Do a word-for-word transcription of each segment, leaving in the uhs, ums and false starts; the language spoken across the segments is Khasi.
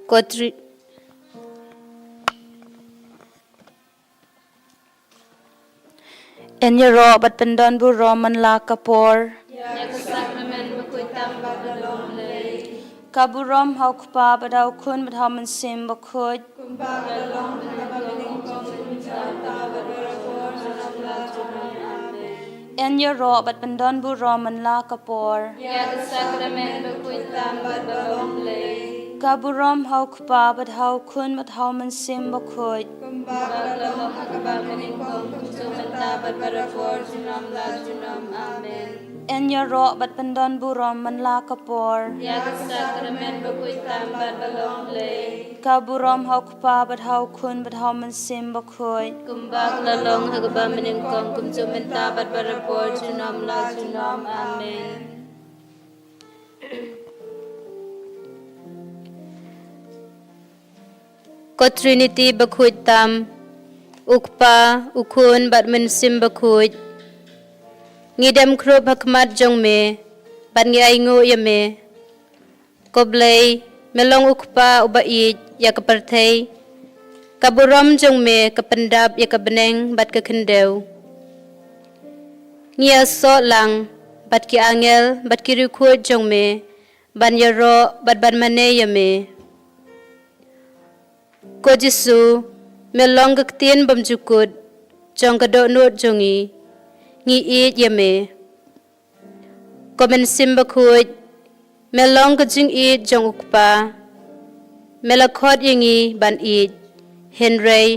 Ko Trinity. Yn ïaroh bad pyndon burom man la ka por. Ka burom ha u Kpa bad ha u Khun bad ha u Mynsiem Bakhuid. Yn ïaroh bad pyndon burom man la ka por. Ka burom ha u Kpa bad ha u Khun bad ha u Mynsiem Bakhuid. Yn ïaroh bad pyndon burom man la ka por. Ka burom ha u Kpa bad ha u Khun bad ha u Mynsiem Bakhuid. Amen. Ko Trinity bakhuid tam, u Kpa, u Khun bad Mynsiem Bakhuid. Ngi dem khrup ha khmat jong me bad ngi ainguh ïa me. Ko Blei, me long u Kpa uba ïeit ïa ka pyrthei. Ka burom jong me ka pyndap ïa ka bneng bad ka khyndew. Ngi ïasoh lang bad ki angel bad ki riewkhuid jong me ban ïaroh bad ban mane ïa me. Ko Jisu, me long ka ktien bymjukut jong ka dohnud jong ngi. Ngi ïeit ïa me. Ko Mynsiem Bakhuid, me long ka jingïeit jong u Kpa. Me la khot ïa ngi ban ïeit. Hynrei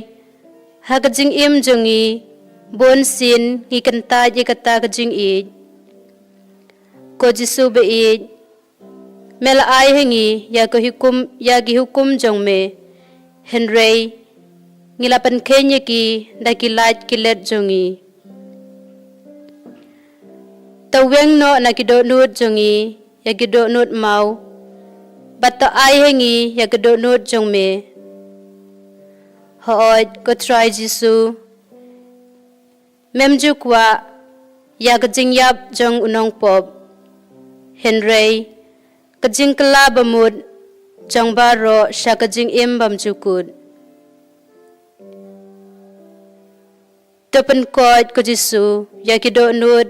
ha ka jingim jong ngi, bun sien ngi kyntait ïa kata ka jingïeit. Ko Jisu ba ïeit, me la ai ha ngi ïa ka hukum, ïa ki hukum jong me. Hynrei ngi la pynkheiñ ïa ki da ki lait ki let jong ngi. To weng noh na ki dohnud jong ngi ïa ki dohnud maw, bad to ai ha ngi ïa ki dohnud jong me. Hooid, ko Trai Jisu, mem ju kwah ïa ka jingïap jong u nongpop. Hynrei ka jingkylla bamut jong baroh sha ka jingim bymjukut. To pynkoit, ko Jisu, ïa ki dohnud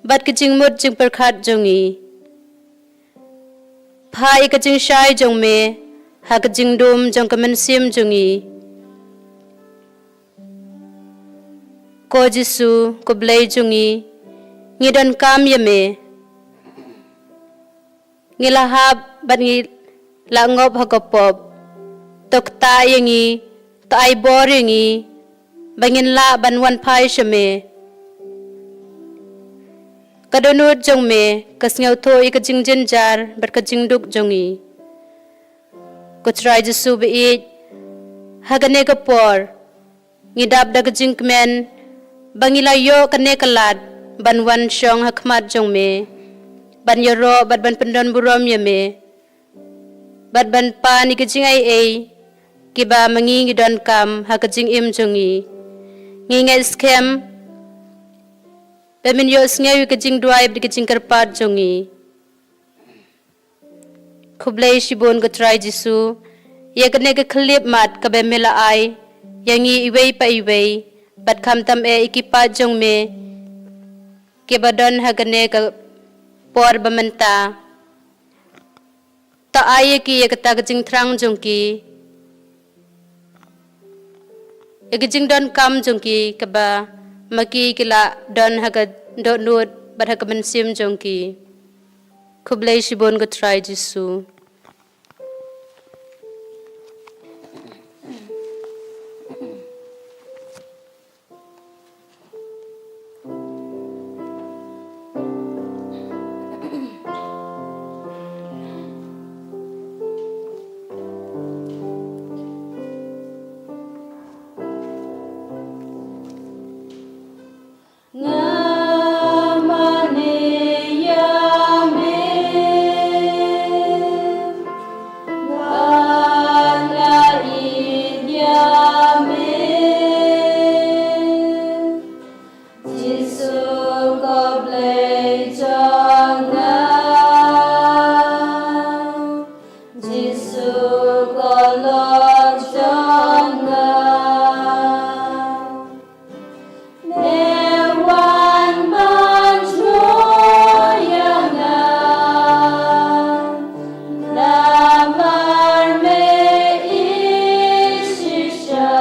bad ki jingmut jingpyrkhat jong ngi. Phah ïa ka jingshai jong me ha ka jingdum jong ka mynsiem jong ngi. Ko Jisu, ko Blei jong ngi, ngi donkam ïa me. Ngi la hap bad ngi la ngop ha ka pop. To ktah ïa ngi, to ai bor ïa ngi, ba ngin lah ban wan phai sha me. Ka dohnud jong me ka sngewthuh ïa ka jingjynjar bad ka jingduk jong ngi. Ko Trai Jisu ba ïeit, ha kane ka por ngi dap da ka jingkmen ba ngi la ïoh kane ka lad ban wan shong ha khmat jong me, ban ïaroh bad ban pyndon burom ïa me, bad ban pan ïa ki jingaiei kiba ma ngi ngi donkam ha ka jingim jong ngi. Ngi ngeit skhem ba men ïohsngew ïa ka jingduwai bad ka jingkyrpad jong ngi. Khublei shibun ko Trai Jisu ïa kane ka khyllipmat kaba me la ai ïa ngi iwei pa iwei, bad khamtam eh ïa ki paid jong me kiba don ha kane ka por ba mynta. To ai ïa ki ïa kata ka jingthrang jong ki, ïa ka jingdonkam jong ki kaba ma ki ki la don ha ka dohnud bad ha ka mynsiem jong ki. Khublei shibun ko Trai Jisu. Lord jong nga. Me wan ban jngoh ïa nga, namar me ïeit shisha.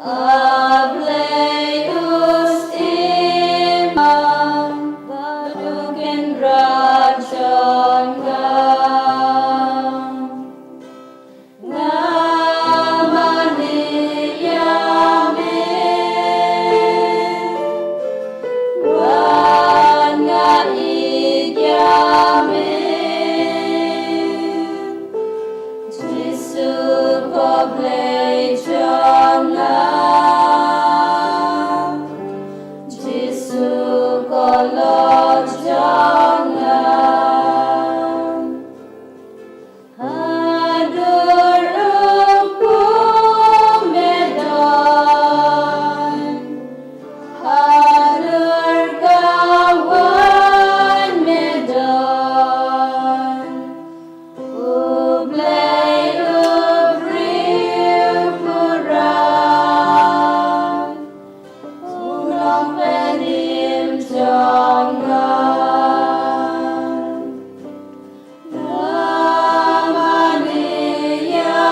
A Blei u siem bad u Kynrad jong nga. Nga mane ïa me, bad nga ïeit ïa me. Jisu ko Blei jong nga, Jisu ko Lord jong nga. Haduh rukom me don, haduh ka wan me don, U Blei u briew pura, u nongpynim jong nga. Nga mane ïa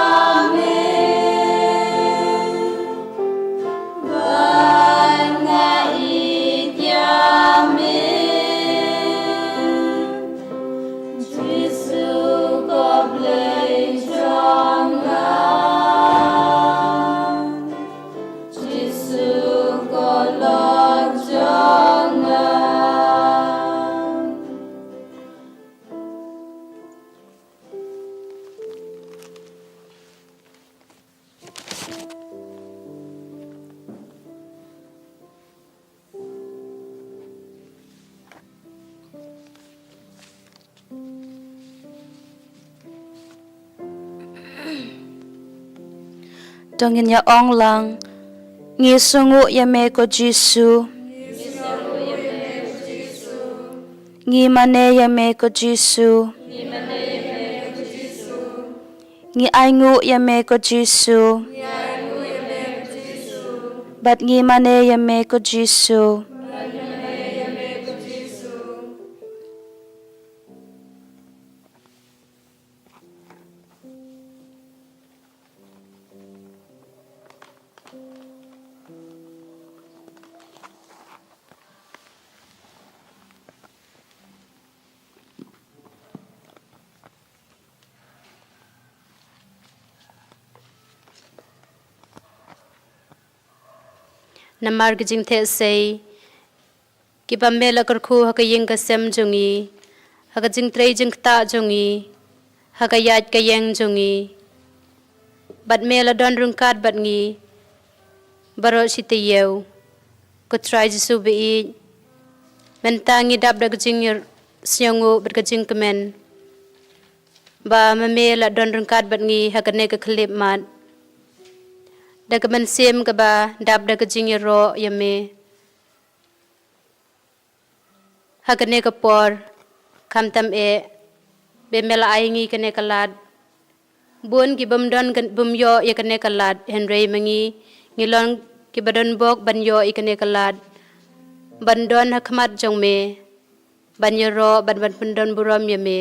me, bad nga ïeit ïa me. Jisu ko Blei jong nga, Jisu ko Lord jong nga. To ngin ïa ong lang. Ngi sngewnguh ïa me ko Jisu. Ngi mane ïa me ko Jisu. Ngi ainguh ïa me ko Jisu. Bad ngi mane ïa me ko Jisu. Namar ka jingtheh sei, kiba me la kyrkhu ha ka ïing ka sem jong ngi, ha ka jingtrei jingktah jong ngi, ha ka ïaid ka ïeng jong ngi. Bad me la don ryngkat bad ngi baroh shi taïew. Ko Trai Jisu ba ïeit, mynta ngi dap da ka jingsngewnguh bad ka jingkmen ba ma me la don ryngkat bad ngi ha kane ka khyllipmat. Da ka mynsiem kaba dap da ka jingïaroh ïa me. Ha kane ka por, khamtam eh ba me la ai ngi kane ka lad. Bun ki bym don kan, bym ïoh ïa kane ka lad, hynrei ma ngi, ngi long kiba don bok ban ïoh ïa kane ka lad, ban don ha khmat jong me, ban ïaroh, ban, ban pyndon burom ïa me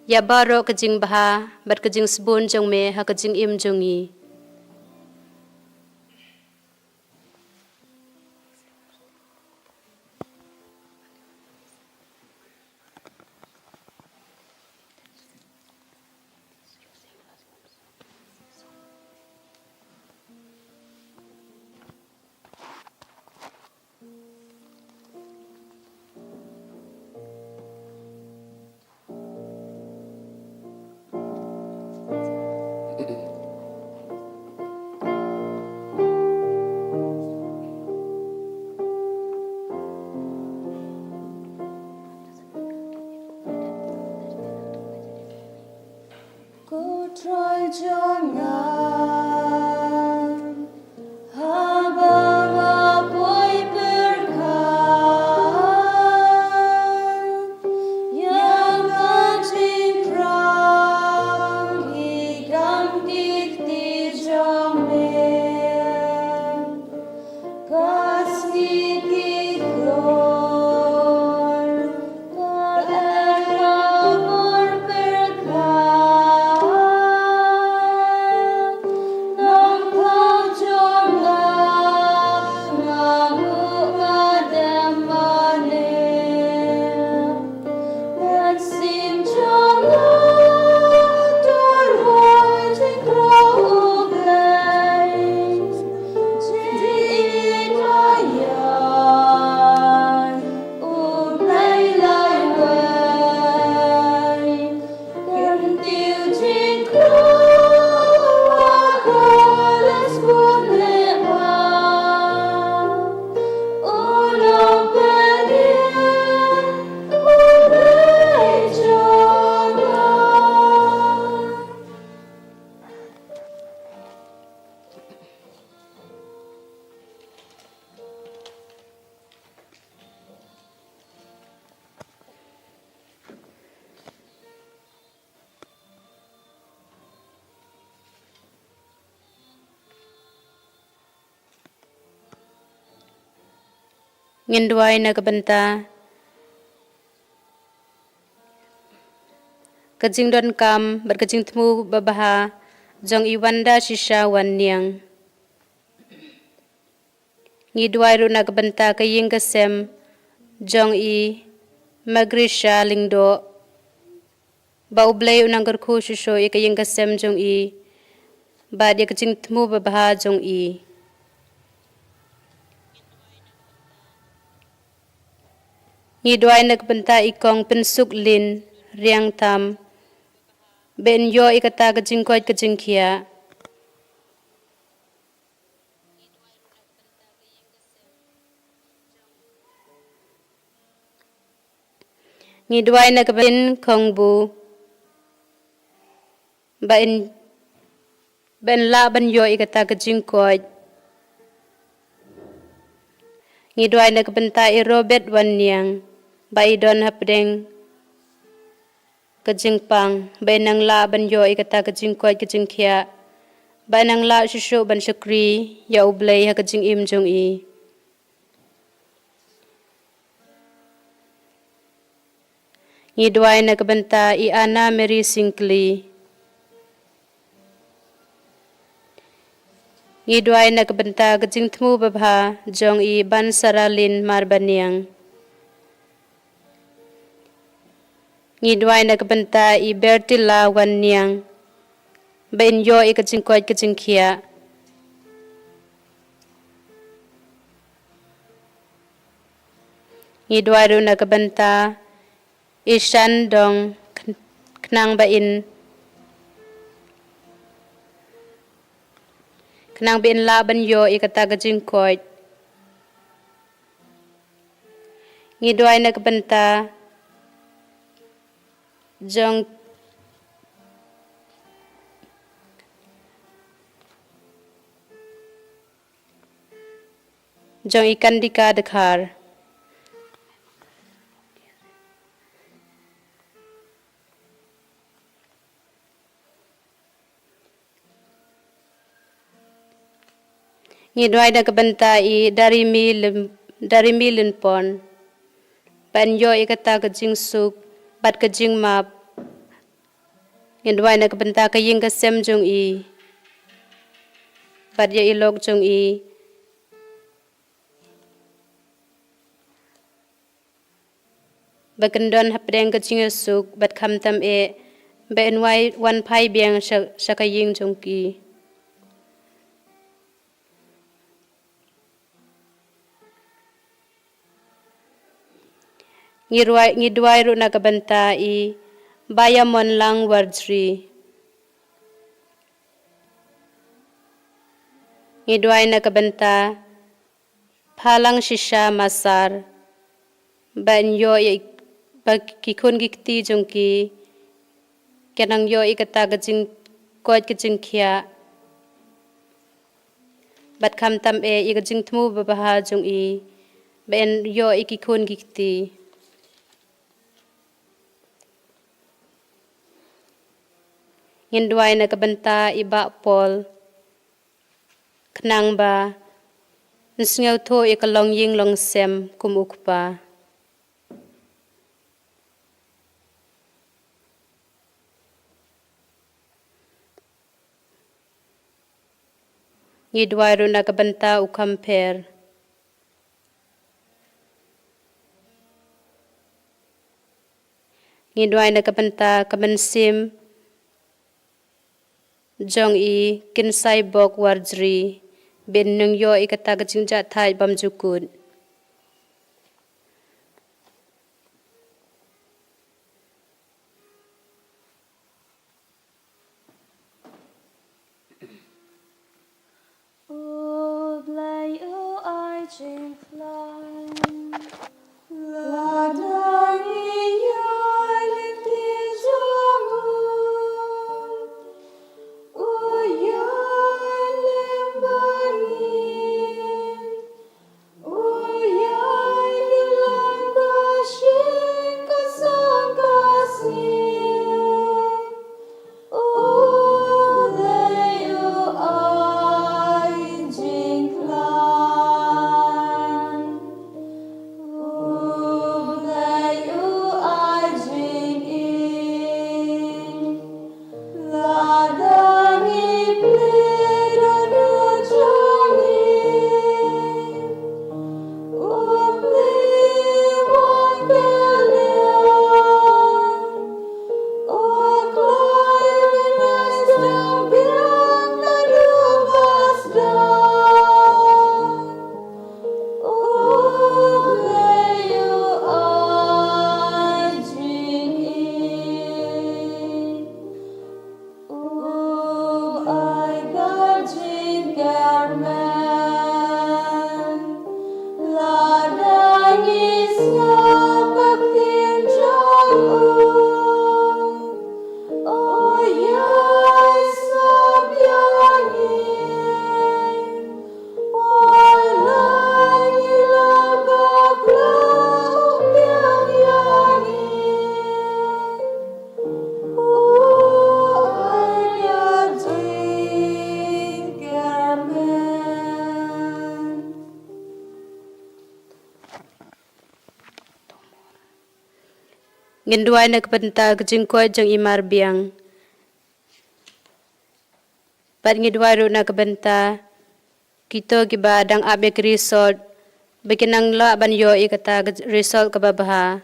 ïa baroh ka jingbha bad ka jingsbun jong me ha ka jingim jong ngi. Ko Trai jong nga, haba nga poi pyrkhat ïa ka jingpyrshang Ngin duwai na ka bynta ka jingdonkam bad ka jingthmu babha jong i Wanda Shisha Wanniang. Ngi duwai ruh na ka bynta ka ïing ka sem jong i Magrisha Lyngdoh, ba U Blei un nang kyrkhu shuh shuh ïa ka ïing ka sem jong i bad ïa ka jingthmu babha jong i. Ngi duwai na ka bynta i Kong Pynsuklin Riangtam, ba in ïoh ïa kata ka jingkoit ka jingkhiah. Ngi duwai na ka bynta Kong Bu, ba in, ba in lah ban ïoh ïa kata ka jingkoit. Ngi duwai na ka bynta i Robert Wanniang, ba i don hapdeng ka jingpang, ba in nang lah ban ïoh ïa kata ka jingkoit ka jingkhiah, ba in nang lah shuh shuh ban shakri ïa U Blei ha ka jingim jong i. Ngi duwai na ka bynta i Anna Mary Syngkli. Ngi duwai na ka bynta ka jingthmu babha jong i Ban Saralin Marbaniang. Ngi duwai na ka bynta i Bertilla Wanniang, ba in ïoh ïa ka jingkoit ka jingkhiah. Ngi duwai ruh na ka bynta i Shan Dong, khnang ba in, khnang ba in lah ban ïoh ïa kata ka jingkoit. Ngi duwai na ka bynta jong, jong i Kandika Dkhar. Ngi duwai na ka bynta i Darimi Lym-, Darimi Lynpon, ba in ïoh ïa kata ka jingsuk bad ka jingmap. Ngi duwai na ka bynta ka ïing ka sem jong i bad ïa i lok jong i, ba kin don hapdeng ka jingïasuk bad khamtam eh, ba in wai wan phai biang sha, sha ka ïing jong ki. Ngi ruai, ngi duwai ruh na ka bynta i Bayamonlang Warjri. Ngi duwai na ka bynta Phalang Shisha Masar, ba in ïoh ïa, ba ki khun ki kti jong ki kin nang ïoh ïa kata ka jingkoit ka jingkhiah, bad khamtam eh ïa ka jingthmu babha jong i, ba in ïoh ïa ki khun ki kti. Ngin duwai na ka bynta i Bah Paul, khnang ba in sngewthuh ïa ka longïing longsem kum u kpa. Ngi duwai ruh na ka bynta u Khamper. Ngi duwai na ka bynta ka mynsiem jong i Kynsaibok Warjri, ba in nang ïoh ïa kata ka jingjahthait bymjukut. U Blei u ai jingkhlaiñ. Lada ngi ïai lynti jong u, u ïai lem bad ngi. U Ngin duwai na ka bynta ka jingkoit jong i Mar Biang. Bad ngi duwai ruh na ka bynta kito kiba dang ap ïa ka result, ba kin nang lah ban ïoh ïa kata ka result kaba bha.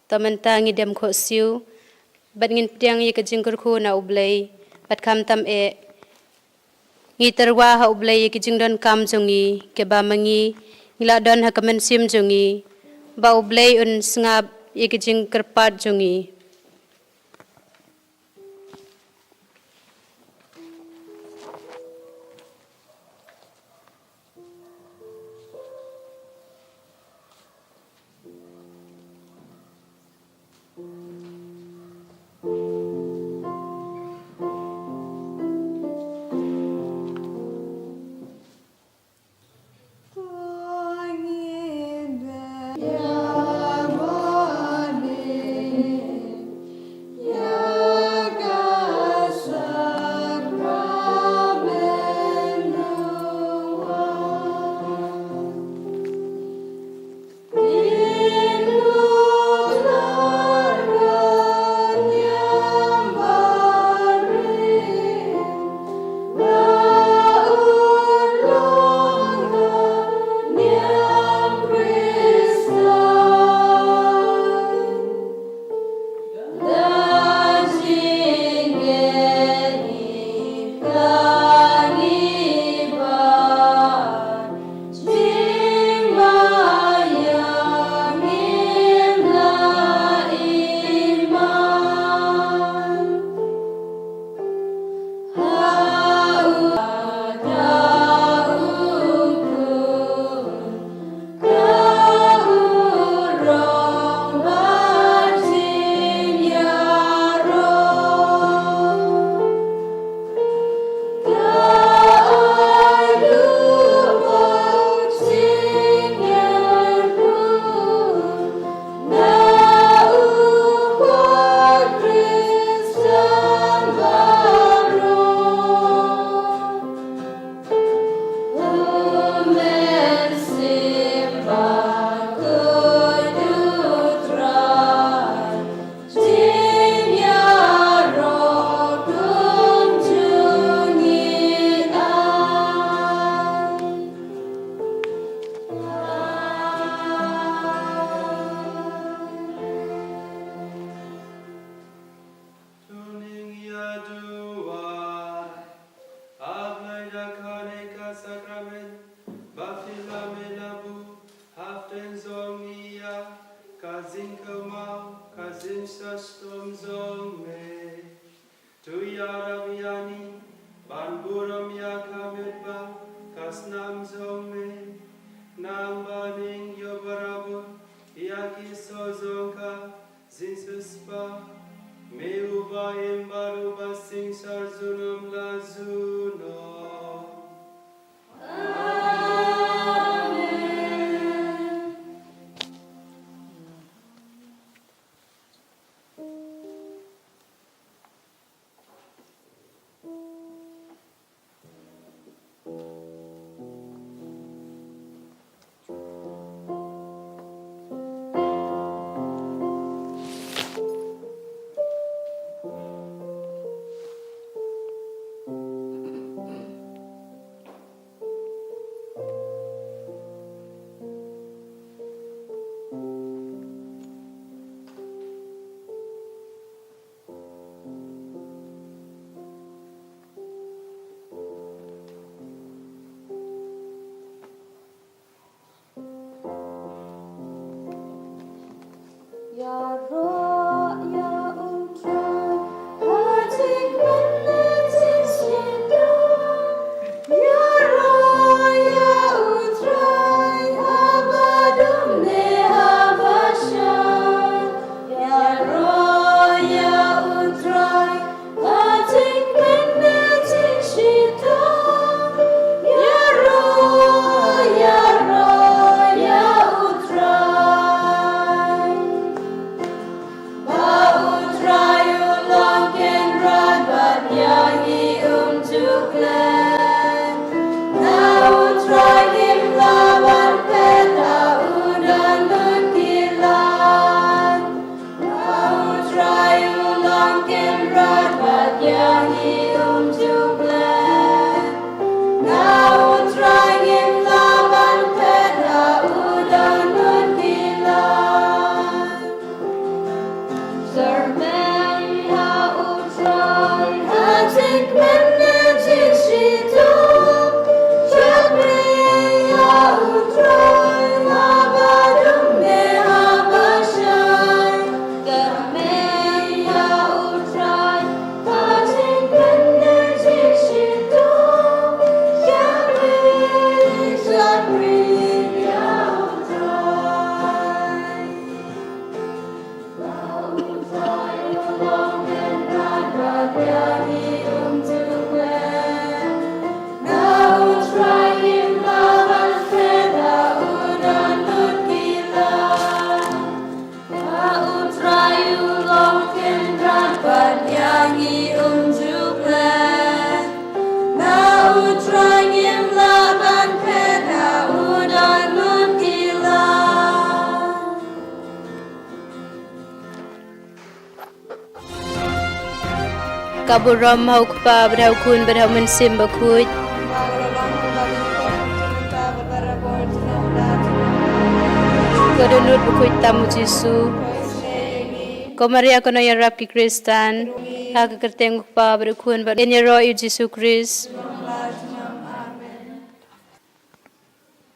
To mynta ngi dem khohsiew bad ngin pdiang ïa ka jingkyrkhu na U Blei, bad khamtam eh, ngi tyrwa ha U Blei ïa ki jingdonkam jong ngi kiba ma ngi ngi la don ha ka mynsiem jong ngi, ba U Blei un sngap ïa ki jingkyrpad jong ngi. To ngin ïa duwai. A Blei, da kane ka sakramen ba phi la mih la buh hapdeng jong ngi ïa ka jingkynmaw ka jingshitom jong me. To ïarap ïa ngi ban burom ïa ka met bad ka snam jong me. Nang ba ngin ïoh barabor ïa ki sor jong ka jingsiewspah, me uba im bad uba shisha junom la junom. Amen. Na U Trai ngim lah ban phet ha u don lut ki lad. Na U Trai u long kynrad bad ïa ngi um ju klet. Na U Trai ngim lah ban phet ha u don lut ki lad. Sarmen ha U Trai, ha jingkmen ne jingshitom. Shakri ha U Trai, haba dum ne haba shai. Sarmen ha U Trai, ha jingkmen ne jingshitom. Shakri, shakri ha U Trai. Ka burom ha U Kpa bad ha U Khun bad ha U Mynsiem Bakhuid. Ko dohnud bakhuid tam U Jisu. Ko Maria ko nongïarap ki Khristan. Ha ka kyrteng U Kpa bad U Khun bad ïaroh ïa U Jisu Khrist.